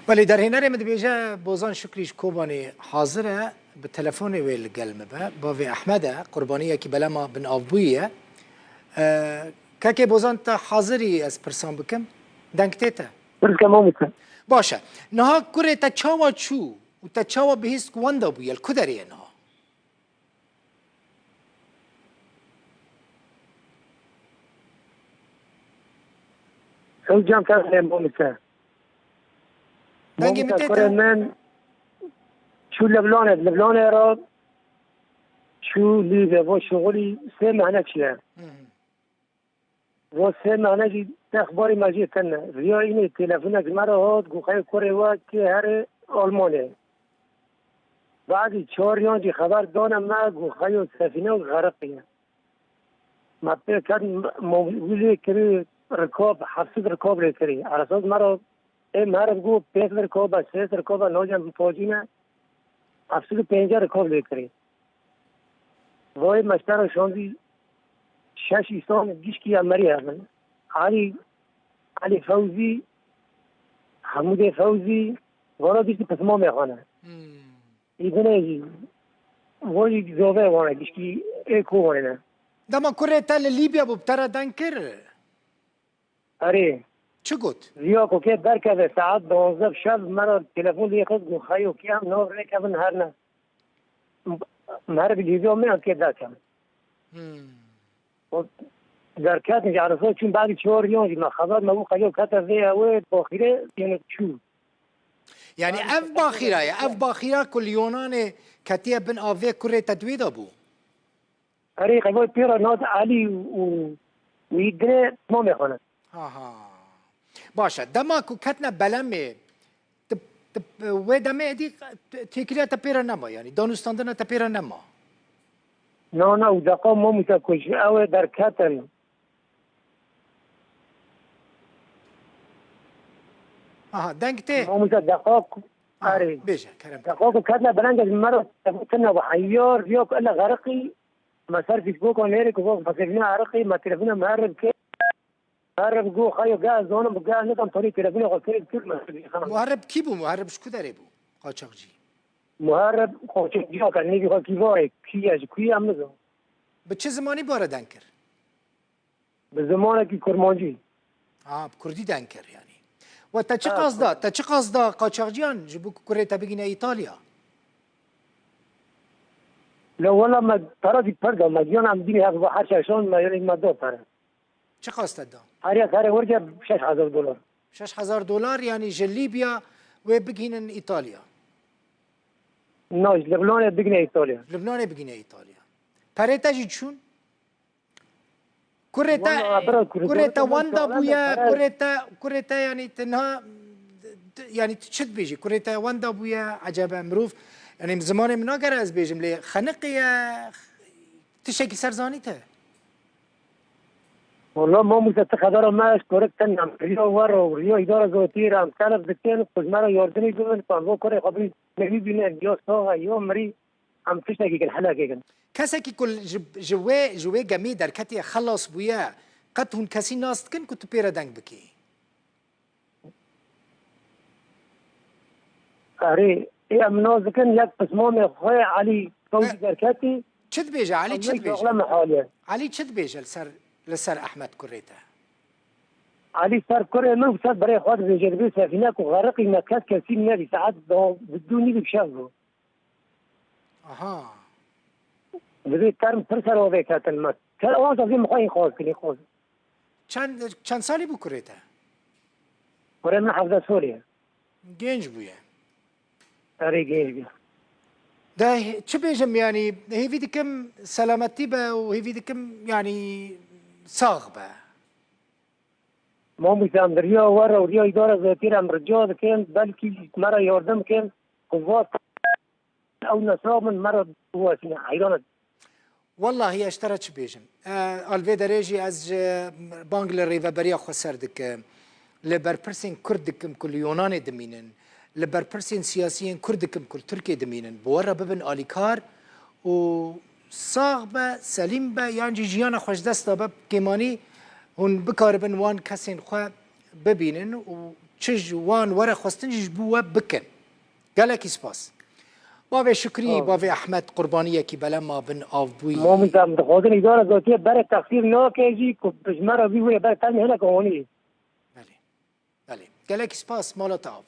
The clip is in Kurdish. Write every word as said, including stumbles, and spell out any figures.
Belê, derhênerê min dibêje Bozan Şukrî ji Kobanê hazir e, bi telefonê wê li gel min be. Bavê Ehmed e, qurbaniyekî belema binavbûyî ye. E, Kekê Bozan, te hazirî ez pirsan bikim? Deng tê te? Pirske, Mamûste. Baş e. Niha kurê te çawa çû û te çawa bihîst ku wenda bûye? Li ku derê ye niha? Ew cem te heye, Mamûste. Dengê min Mamûste, tê kurê te? Min çû Leblanê, Leblanê re çû Lîbya bo şixulî sê mehne çûye. Hı hı. Bo sê mehne jî texbarî me jê tune. Riya înê telefonek ji me re hat, got, xeyo kurê we kê here Almanê. Badî çar yan jî xeber dane me, got, xeyo sefîne xeriqiye. Me pê ket, mobîl lê kirî, rikab, heft sed rikab lê kirî. Eresas me re ê muherib got, pênc sed rikab e, sê sed rikab e, najem bipacîne. Heft sed û pêncî rikab lê kirî. Vayê me ji te re şandî şeş îsan gişkî ya merî hebin. Elî, Elî Fewzî, Hemûdê Fewzî, vana giştî pismamê xwe ne. Hmm. Îdinê jî, vo jî zove wane, giştî ê Kobanê ne. Dema kurê te li Lîbya bû, bi te re deng kir? Erê. Çi got? Ziya ku kê derkeve saet duwazdeh şev me re telefon lê xist, got, xeyo kê em nav rêkevin herne. Meriv Lîbya me em kê derkevin. Hmm. O derketin ji Erefat çûn, badî çar yan jî me xeber me bû, xeyo kete vê ew ê baxîrê, yene çû. Yani ev baxîra ye, ev baxîra ku li Yonanê ketiye bin avê kurê te di wê de bû. Erê, qevay pê re nat Elî û, û wî dinê tamamê xwe ne. Aha. Baş e. Dema ku ketine belemê, tu, tu, wê demê êdî têkiliya te pê re nema, yani danûstandina te pê re nema. Na, na, û deqa Mamûste ku ji ew ê derketin. Aha, deng tê. Mamûste deqa ku, aha, erê. Bêje, kerem. Deqa ku ketine belengê ji me re tevotine ve heyar, riya ku ele xeriqî, me ser Facebooka nêrê ku vok mesajine eriqî, me telefona muherib kir. Muherib got, xeyo gel zanim bi gel nidan, tonî telefona xwe kir, kir me ser xana. Muherib kî bû? Muherib ji ku derê bû? Qaçaxcî. Muherib qaçaxcî ya ke nêvî xwe kî vayê, kî ye, ji ku ye, em nizan. Bi çi zimanî bare deng kir? Bi zimanekî kurmancî. Ha, bi kurdî deng kir yani. We te çi qas da? Te çi qas da qaçaxciyan ji bo ku kurê te bigîne Îtalya? La wela me pere zî pir da, me giyan em bînî hev her şeşan me yanî me da pere. Çi qas te da? Her yek here werce şeş hezar dolar. Şeş hezar dolar yani ji Lîbya wê bigînin Îtalya? Na, ji Libnanê bigîne Îtalya. Libnanê bigîne Îtalya. Perê te jî çûn? Kurê te, wala, bira, kurê kurê te te wenda bûye, pere kurê te, kurê te, yani, tu niha, yani, tu çi dibêjî? Kurê te wenda bûye, ecebe, mirov, yani, zimanê min nagere ez bêjim, lê xeniqiye, tiştekî ser zanî te? Wala, Mamûste, tu xebera me, ez kurik te ne, riya we re û riya îdara zotî re em telef dikin, ku ji me re yardimî bibin, ku em bo kurê xwe bî, newî bînin, ya sax e, ya mirî. Em tiştekî kin, helekê kin. Kesekî ku ji, ji wê, ji wê gemî derketiye, xelas bûye, qet hûn kesî nas dikin ku tu pê re deng bikî? Erê, ê em nas dikin, yek pismamê xwe Elî Fewzî derketî. Çi dibêje Elî, çi dibêje? Elî çi dibêje li ser, li ser Ehmed kurê te? Elî ser kurê min, ser birê xwe dibêje, dibê sefîne ku xeriqî me kes kesî nebî, saet bi dû nîvî bi şev bû. Aha. Divê term pir ser avê ketin me. Te awan zazî min xwe înqaz kirî, xwe. Çend, çend salî bû kurê te? Kurê min hevdeh salî ye. Genç bûye. Erê, genç bûye. De çi bêjim, yani, hêvî dikim selametî be û hêvî dikim, yani, sax be. Mamûste, em bi riya we re û riya îdara zotî re em rica dikin, belkî me re yardim kin, ku va ew nesra min me re biwesîne, heyran e. Wellahî ez ji te re çi bêjim? E, al vê derê jî ez ji bang li Rêveberiya Xweser dikim, li berpirsên Kurd dikim ku li Yunanê dimînin, li berpirsên siyasiyên Kurd dikim ku li Tirkiyê dimînin, bi we re bibin alîkar û sax be, selîm be, yan jî jiyana xwe ji dest dabe, kêmanî hûn bikaribin wan kesên xwe bibînin û çi ji wan were xwestin jî ji bo we bikin. Gelekî spas. Bavê Şukrî, bavê Ehmed qurbaniyekî belema bin av bûyî. Mamîza, min dixwazin îdara gotiye bere texsîr nake jî ku ji me re vî wê bere telmê hineke honî. Belê. Belê. Gelekî spas, mala te av.